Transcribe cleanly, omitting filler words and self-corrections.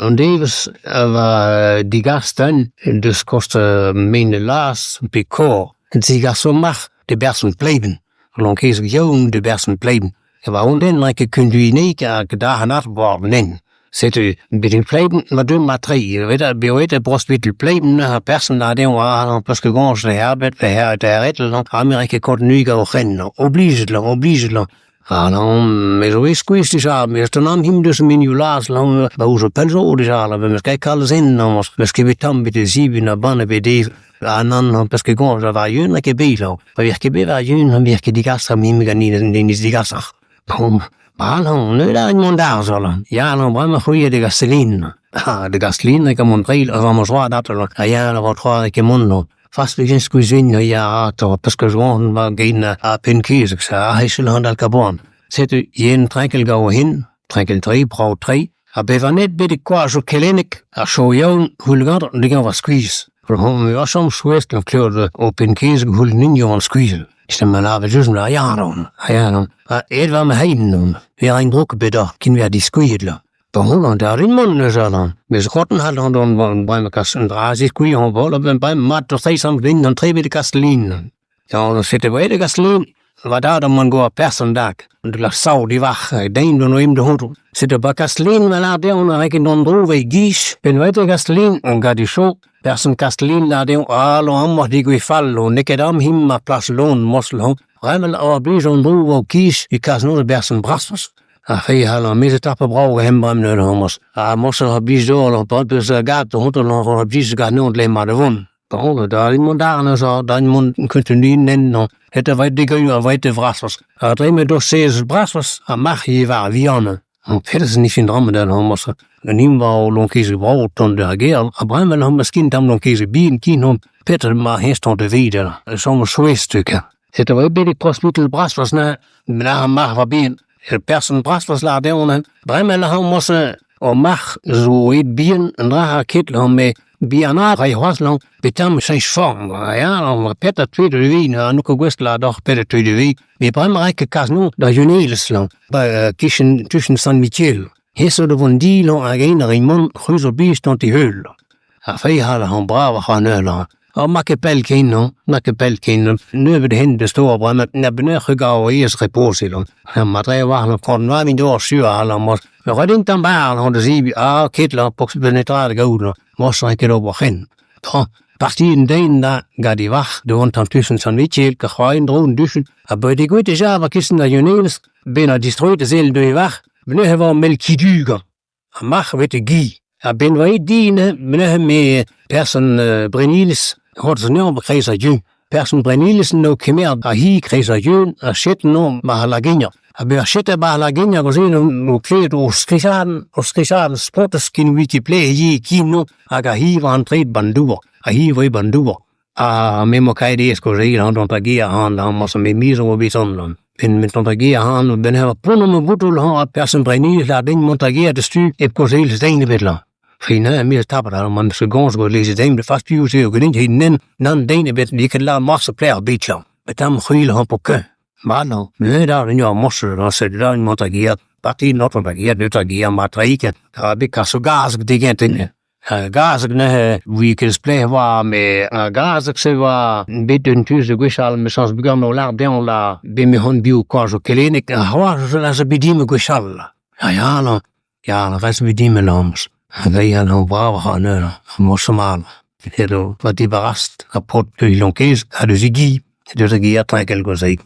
An devezh a va degaset din deus kost Menelaz pe Kor. Degas ho marc'h da berson Pleiben. Lonkezig yaouank da berson Pleiben. E oa un den n'eo ket kunduinek hag da war an hent. Setu betek Pleiben ma deuet mat-tre. Bet eo brospetel Pleiben ar person a dezhañ war paske goñj da Herbert pe da Heretel ha me ket kontinuiñ gant o c'hrenn. Oblijet la, oblijet la. Ha non, me zo skuizh dija, me eus an him deus minioù laz lan ba ouzh pell zo dija, la meus ket kalz en, meus ket bet tamm bet zibun a banne bet dev. Ha nann, paske goñj a war yun ket bet la. Pa vir ket bet war yun, ha vir ket digas a mim ganin den is digasac'h. Bon, ba non, ne da mont d'ar zo la. Ya, non, bremañ c'hwi eo de Gastelin. Ha, de Gastelin eo mont breil, a va joa dat la. Ha ya, la va troa ket mont no. Fast vi skuizin ya, to, paske joan va gein a penkiz, sa a hechel an al kabon. Setu yen trankel gao hin, trankel tre, brao tre, ha bevañ net bet e koajo kelennek, ar show yaouank houlgad digañ war skuizh. Me a chom chouest gant klevet o penn-kezeg houl ninjo an skuizh. Ist ma lave just la ya on, ha ya on. Ha aet war ma hein on. Wir ein Druck bet doc'h kin wir diskuiet la. Ba hon da rin mont neuze an. Mes rotten hat an don beim kas un dra ziskuilh an vol beim mat do seizh an vin an trebet kastelin. Ja, sette wei de gastelin. War da man go person dag. Und la sau die wach, den do no im de hond. Sette ba kastelin ma la de on reken don dro wei gish, ben wei de gastelin on ga di show. Person kastelin la de ah lo am di gui fall lo neket am him ma plas lon mosl hon. Remmel a blij on dro wo kish, i kas no de bersen brassos. A fei hal an meze tappe brau hem brem ne homos. A mosel ha blij do lo pat beus gat de hond lo ha blij gat no le ma de won. Bon, da in mont daar zo, da in mont kunt u nen no. Het er weit de geu a weit de vrassos. A dre me do sez brassos a mach je war vianne. An pedes nicht in dramme den homos. En him war lonkeze brau ton de gel. A bremel hom misschien tam lonkeze bien kin hom. Peter ma heston de wieder. Som schwestücke. Het er weit bet prosmittel brassos na, na mach war bien. Er person brassos la de on. Bremel hom o mach zo et bien en dra ket hom me bianaat ray c'hoazh lan betam cheñch form ya an pet a tuet de vi an ket gwest la doc'h pet a tuet de vi me bremañ ray ket kas non da Yunelez lan ba kichen tuchen San Michel Heso de von di lan hag ein ar mont c'hwez o biz tant e heul. Ar fei hal an brav a c'hoant eur lan. Ar ma ket pell ken non, ma ket pell ken nebeut hen deus to bremañ na beneur gao ez repose lan. Ma dre war lan kon va min door sur a lan mos. Me redin tam bar lan de zibi a ket lan pox benetra de gaout lan. Mos an ket ober c'hen. Tra, parti en den da gant e vac'h de vont an tussen San Michel ka c'hoain dro an duchen. A beuet e gouet deja va kissen da Yunelez, ben a distroet zel de e vac'h, beneur e va mel kidugañ. A marc'h vet e gi. A ben va e din, beneur me person Brenilis, hor zo neom kreiz a yun. Person Brenilis no kemer a hi kreiz a yun, a chet no ma la A be ar chet ma la gigna go zin o kleet o skrisaden, o skrisaden sportes kin wikiplay yi kin no, hag a hi war an tred ban dour, a hi voi ban dour. A me mo kaet ez ko zeil an dont a ge a han, an mos me mizo o bet an lan. Ben met dont a ge a han, ben her pon am boutoul han a person Brenilis la den mont a ge a de stu ep ko zeil zein bet lan. Fine, mir tapper da man se gons go leze den de fast più se go hin nen nan den bet li ket la marse plair bet lan. Bet am c'hwil han po ke. Ma non, me da en yo mosser da se da mont a ge parti not a ge de a ge ma traike. A bet kaso gaz digent in. Gaz ne vi ket spleh war me gaz se war bet un tuz de gwechall me chans bugan o lar den la be me hon bio koajo kelenek a c'hoar la ze bedime gwechall. Ja ja lan, ja la res bedime lams. Ve an an brav an eur, mos mal. Edo va dibarast a pot de lonkez a deus e gi, deus a gi a trankel gozei.